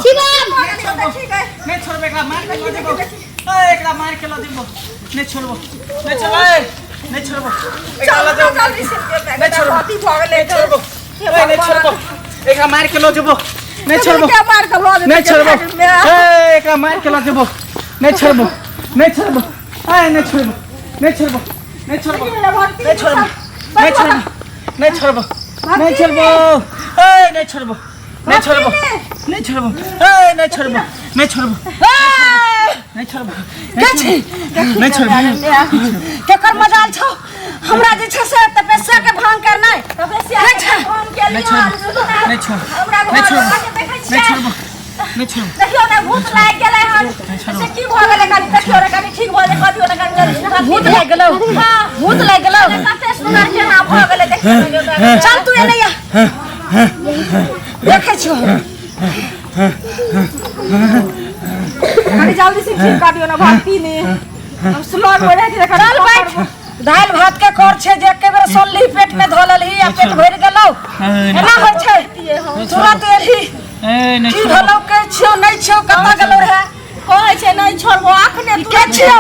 शिवम ठीक है नहीं छोड़बो एकरा मार के लऽ जेबो ए एकरा मार के लऽ जेबो नहीं छोड़बो नहीं छोड़बो ए नहीं छोड़बो एकरा लऽ जेबो जल्दी से नहीं छोड़बो अथी भऽ गेलै नहीं छोड़बो ए नहीं छोड़बो एकरा मार के लऽ जेबो नहीं छोड़बो के मार के लऽ जेतै नहीं छोड़बो मे ए एकरा मार के लऽ जेबो नहीं छोड़बो नहीं छोड़बो ए नहीं छोड़बो नहीं छोड़बो नहीं छोड़बो नहीं छोड़बो नहीं छोड़बो नहीं छोड़बो नहीं छोड़बो ए नहीं छोड़बो नहीं छोड़बो नहीं छोड़बो ए नहीं छोड़बो नहीं छोड़बो नहीं छोड़बो के छी नहीं छोड़बो केकर मजाल छौ हमरा जे छै से तपस्या के भंग करनाइ तपस्या नहीं के छोड़। भंग केलियै नहीं छोड़बो नहीं छोड़बो हमरा नहीं घर छोड़बो आके देखै नहीं छियै छोड़बो नहीं छोड़बो देखियौ ने भूत लागि गेलै हन से की भऽ गेलै कनी देखियौ ने कनी ठीक भऽ जेतै कहियौ ने कनी जल्दी भूत लागि गेलौ हाँ भूत लागि गेलौ कते सुनर केना भऽ गेलै देखियौ ने चल तू एने आ देखै छियौ कनी जल्दी से ठीक कर दियौ ने भक्ति ने हम स्लो हो जाइ छै चल बैठ दालि भात के कर छै जे एके बेर सोलही पेट में धऽ लेलही आ पेट भरि गेलौ एना होइ छै तुरंत एलही ए नहीं की छोड़बो भेलौ के छियौ नहि छियौ कतऽ गेलौ रहे कहै छै नहि छोड़बो अखने के छियौ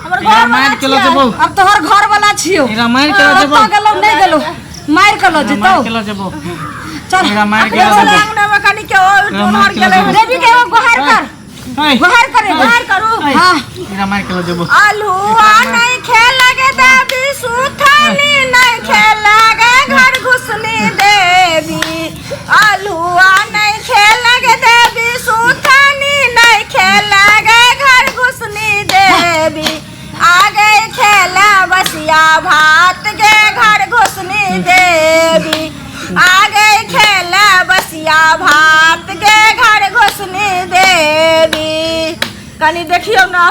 हमर एकरा घर मार के लऽ जेबो अब तोहर घर वाला छियौ एकरा मार के लऽ जेबो कतऽ गेलौ नहि गेलौ मारि के लऽ मार जेतौ के लऽ जेबो चल एकरा मार के लऽ जेबो अंगना में कनी के ओ मार डोनर के लऽ गेलै जेबो। देवी के एगो गोहार कर ए, गोहार कर एगो। गोहार करू हाँ एकरा मार के लऽ जेबो आलूआ नहीं खेलगे देवी सुथनी नहीं खेलगे घर घुसनी देवी आलूआ नहीं खेलगे देवी सुथनी नहीं खेलगे घर घुसनी देवी आ गए खेला बसिया भात गे घर घुसनी देवी आ गए खेला बसिया भात गे घर घुसनी देवी कनी देखियौ ना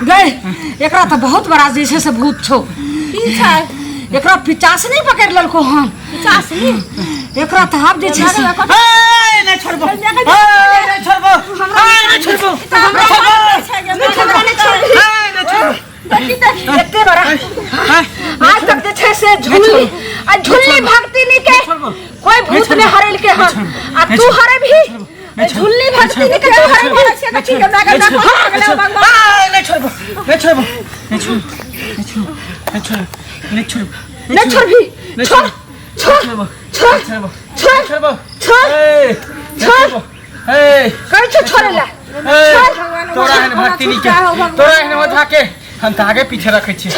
गए एकरा तऽ बहुत बड़ा जे छै से भूत छौ की छै एकरा पिचास नहीं पकड़ लेलको हन चासनी एकरा तऽ आब जे छै से ए नहीं छोड़बो ए नहीं छोड़बो ए नहीं छोड़बो ए नहीं छोड़बो एते बड़ा आज तक जे छै से झुल्ली आ झुल्ली भक्ति नहीं के कोई भूत ने हरेल के हन आ तू हरेबही झुल्ली भक्ति नहीं के तू हरेबही ए नहीं छोड़बो नहीं छोड़बो नहीं छोड़बो नहीं छोड़बो नहीं छोड़बो नहीं छोड़बी छोड़ छोड़ छोड़ छोड़बो छोड़ छोड़बो छोड़ ए छोड़ ए कहै छौ छोड़े ला ए, तोरा एहन भक्ति नहीं के तोरा एहन ओझा के हम तऽ आगे पीछे रखै छी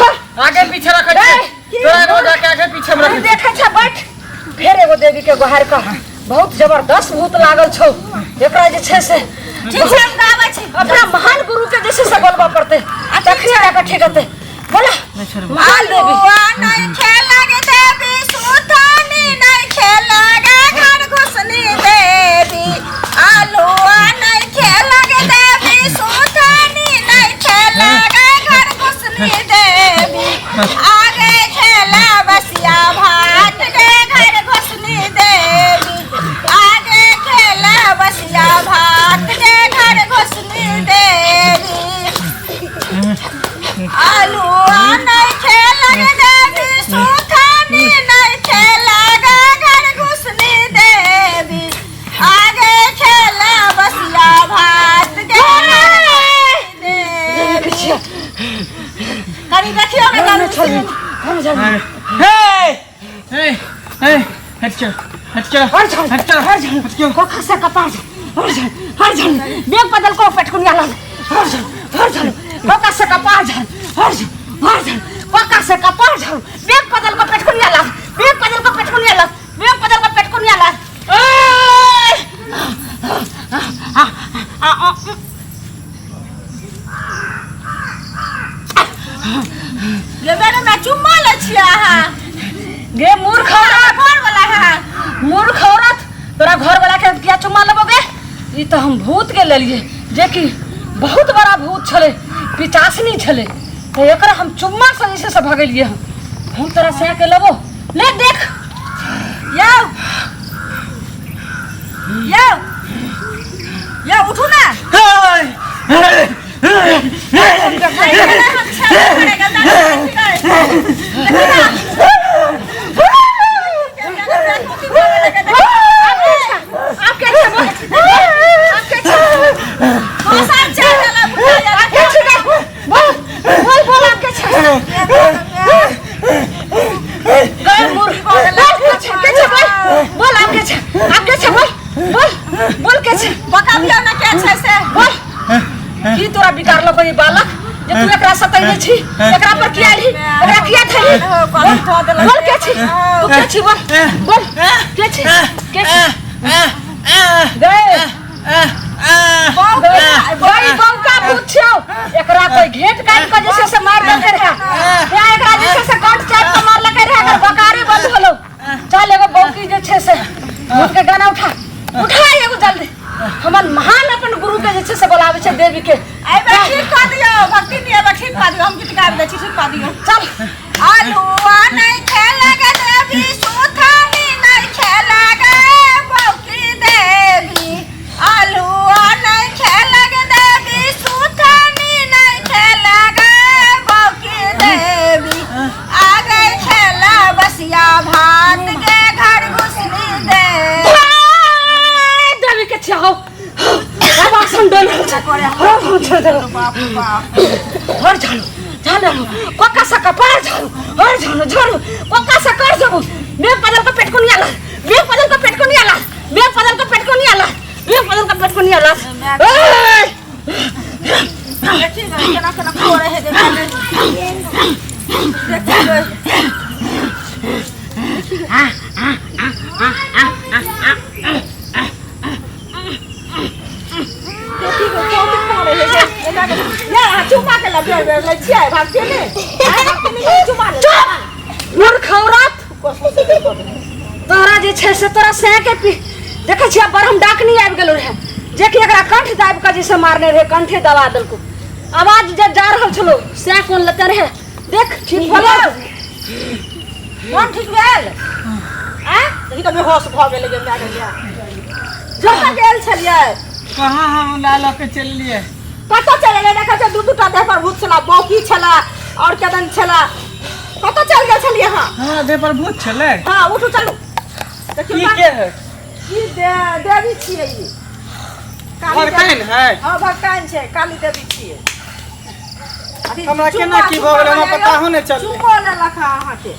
आगे पीछे रखै छी तोरा एहन ओझा के आगे पीछे हम रखै छी देखै छ बैठ फेर एगो देवी के गोहार कह बहुत जबरदस्त भूत लागल छौ एकरा जे छै से ठीक छै हम गाबै छी अपना महान गुरु के जे छै से बोलबऽ पड़तै आ तखने जाकऽ ठीक हेतै बोला महान देवी आलुआ नहीं खेलगे देवी सुथनी नहीं खेलगे घर घुसनी देवी आलुआ नहीं खेलगे देवी सुथनी नहीं खेलगे घर घुसनी देवी आगे खेला बसिया भात गे घर घुसनी देवी आगे खेला बसिया भात गे घर घुसनी देवी आलुआ नहीं खेलग देवी सुथनी नहीं खेलग घर घुसनी देवी आगे खेला बसिया भात गे देवी कनी देखियौ ने कनी हे हे हे हट चल हट चल हट चल, हट चल हट चल। हट चल कोखा से कपार हट चल हट चल बेग बदल को पेटकुनिया लग हट चल हट चल कोखा से कपार झल हट चल हट चल कोखा से कपार झल बेग बदल को पेटकुनिया लग बेग बदल को पेटकुनिया लग बेग बदल को पेटकुनिया लग ए! आ, आ, आ, गे मैडम ना चुम्मा लै छियै अहाँ गे मूर्ख औरत घर वाला है मूर्ख औरत तोरा घर वाला के किया चुम्मा लेबो गे ई तऽ हम भूत के लेलिए जे कि बहुत बड़ा भूत छलै पिचासनी छलै तऽ एकरा हम चुम्मा से जे छै से भगेलिए हन हम तोरा सह के लेबो ले देख यौ यौ यौ उठू ना के छी? बता दियौ ने के छै से। बोल, की तोरा बिगाड़लो ई बालक जे तू एकरा सतैने छी? एकरा पर किया आइली? एकरा किया थैली? बोल, बोल के छी तू? के छी? बोल, बोल के छी, के छी? गए गई बौका भूत छौ। एकरा कोई घेट काट के जे छै से मार देलकै रहे, या एकरा जे छै से कंठ चाट के मारलकै रहे, एकर बकारी बंद होलो। चल, एगो बौकी जे छै से भूत के गाना उठा, उठा एगो जल्दी। हमर महान अपन गुरु के जे छै से बोलाबै छै, देवी के। एहि बेर ठीक कऽ दियौ भक्ति, एहि बेर ठीक कऽ दियौ। हम गीत गाबि दै छी, ठीक कऽ दियौ। चल। आलुआ नहीं खेलग देवी, सुथनी नहीं खेलग बौकी देवी। आलुआ नहीं खेलग देवी, सुथनी नहीं खेलग बौकी देवी। आ गए खेला बसिया भात के घर घुसनी दे। देवी के छियाओ, अब आसन डोल रहल छै। हर छोड़ दे। बाप रे बाप। हर झाड़ू झाड़ू, कोका सा कपार झाड़ू, हर झाड़ू झाड़ू, कोका सा कर जबू। मेघ बदल के पेट को नहीं आला, मेघ बदल के पेट को नहीं आला, मेघ बदल के पेट को नहीं आला, मेघ बदल के पेट को नहीं आला। ए! देखी ने केना केना करे है गे। देखी गे। देखी गे, कौन करे है गे एना के? या चुमा के लगे लै छियै भक्ति ने, आइ भक्ति ने चुमा ले। मूर्ख औरत, तोरा जे छै से तोरा सै के पी देखै छियै, बरहम डाकनी आबि गेलो रहे, जे कि एकरा कंठ दाबि कऽ जे से मारने रहे, कंठे दबा देलको। आवाज जे जा रहल छलो सै कोन लेते रहे। देख, ठीक भऽ गेल? मन ठीक भेल? आँय, देखी तऽ बेहोश भऽ गेलै गे। माय गे, कतऽ गेल छलियै? कहाँ हम ला लऽ के चललियै? कतऽ चलि गेलै? देखै छै, दू दूटा देह पर भूत छला, बौकी छला आओर केदन छला। कतऽ चलि गेल छलियै अहाँ? हमरा देह पर भूत छलै? हँ, उठू, चलू। देखियौ। ई के है? ई देवी छियै, ई काली देवी। भगताइन है? हँ, भगताइन छै, काली देवी छियै। अथी हमरा केना चुम्मा- की भऽ गेलै, हमरा चुम्मा पता हो नहि चललै। चुम्मो लेलक हँ अहाँके।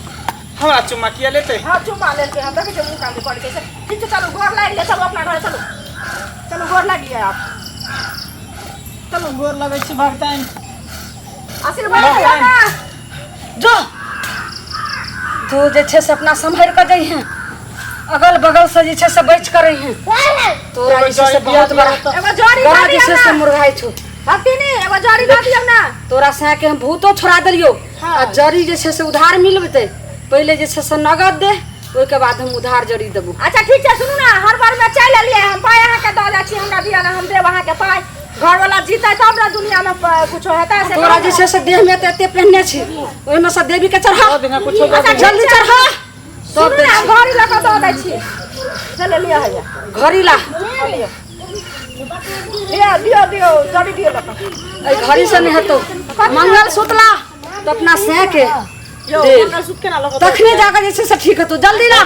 हमरा चुम्मा किया लेतै? हँ, चुम्मा लेलकै। हम देखै छियै, मुँह कान करै छै से। ठीक छै, चलू, गोर लागि लिअ। चलू, अपना घर चलू, चलू, गोर लागि लिअ आप, चलू। गोर लगै छी भगताइन। आशीर्वाद दिअ ने। जो तू जे छै से अपना सम्हरि कऽ जइहें, अगल बगल से जे छै से बचि कऽ रहिहें। तोरा जे छै से बहुत बड़ा एगो जड़ी बड़ा दऽ जे दिअ छै से ने। मुरझाइ छौ। भक्तिनी, एगो जड़ी दऽ दियौ ने। तोरा सै के हम भूतो छोड़ा देलियौ। हाँ। आ जड़ी जे छै से उधार मिलबतै, पहिले जे छै से नगद दे, ओहिके बाद हम उधार जड़ी देबो। अच्छा, ठीक छै। सुनू ने, हर बार में चलि एलियै, हम पाइ अहाँके दऽ जाइ छी। हमरा दिअ ने, हम देब अहाँके पाइ। घरवाला जीतै तब ने दुनियामे कुछो हेतै से। तोरा जे छै से देह में तऽ एते पहिनने छी, ओहिमे से देवी के चढ़ा। दऽ दिहे कुछो, दऽ अच्छा, दिहे। जल्दी चढ़ा तब सुनू दै ने, हम छी। घड़ी लऽ कऽ दऽ दै छी। चलि लिअ, हैया। घड़ी ला। लिअ, लिअ, दियौ, दियौ, जड़ी दियौ लऽ कऽ। एहि घड़ी से नहि हेतौ। मंगलसूत्र ला तऽ अपना सै के यौ, दे। मंगलसूत्र केना लऽ कऽ? तखने जाके जे छै से ठीक हेतौ। जल्दी ला,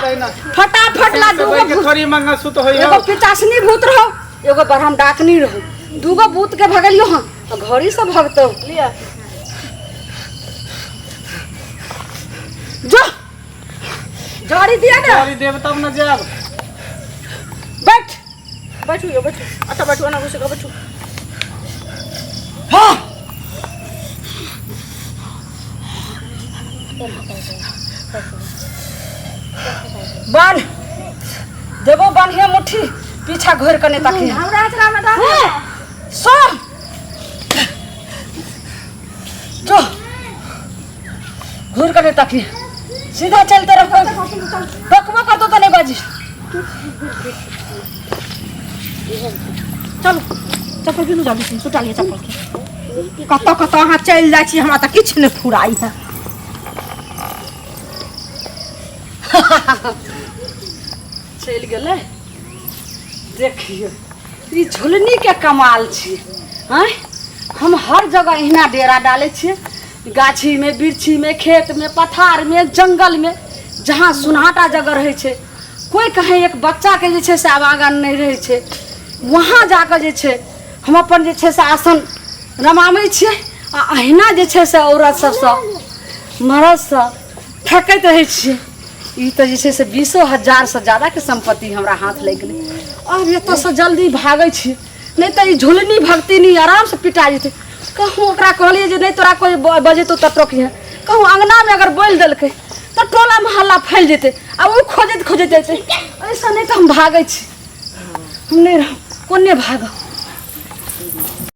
फटाफट ला। से दूगो बैठ के भूत, थोड़ी मंगलसूत्र होइ एगो हौ। पिचासनी भूत रहो, एगो बरहम डाकनी रहो। दूगो भूत के भगलियो हँ, आ घड़ी से भगतौ? लिअ। जो। जड़ी दिअ ने। जड़ी देब तब ने जायब। बैठ। बैठू यौ, बैठू। अच्छा, बैठू, एना घुसि कऽ बैठू। हाँ, बान्ह देबो, बान्हिए मुट्ठी, पीछा घुरि कऽ नहि ताकी। हमरा अचरा मे दऽ दिअ। सर जो, घुरि कऽ नहि ताकी, सीधा चलते रह। बकबो करतो तऽ नहि बाजी। चलू, चप्पल कीनू जल्दी, सुटा लिअ चप्पल के। कतऽ कतऽ अहाँ चलि जाइ छी, हमरा तऽ किछु नहि फुराइ है। चलि गेलै। देखियौ, ई झुलनीके कमाल छी। आँय, हम हर जगह एहिना डेरा डालै छियै, गाछीमे, वृक्षीमे, खेतमे, पथारमे, जङ्गलमे, जहाँ सुन्नाटा जगह रहै छै, कोइ कहीं एक बच्चाके जे छै से आवागमन नहि रहै छै, वहाँ जाकऽ जे छै हम अपन जे छै से आसन रमाबै छियै आ अहिना जे छै से औरत सबसँ, मरदसँ ठकैत रहै छियै। ई तऽ जे छै से 20,000सँ जादाके सम्पत्ति हमरा हाथ लागि गेलै। अब एतऽसँ जल्दी भागै छी, नहि तऽ ई झुलनी भगतिनी आरामसँ पिटा जेतै। कहूँ ओकरा कहलियै जे नहि तोरा कोइ बजेतौ तऽ टोकिहे, कहूँ अङ्गनामे अगर बोलि देलकै तऽ टोला मोहल्ला फैल जेतै आ ओ खोजैत खोजैत जेतै। एहिसँ नहि तऽ हम भागै छी, हम नहि रहब, कोने भागब।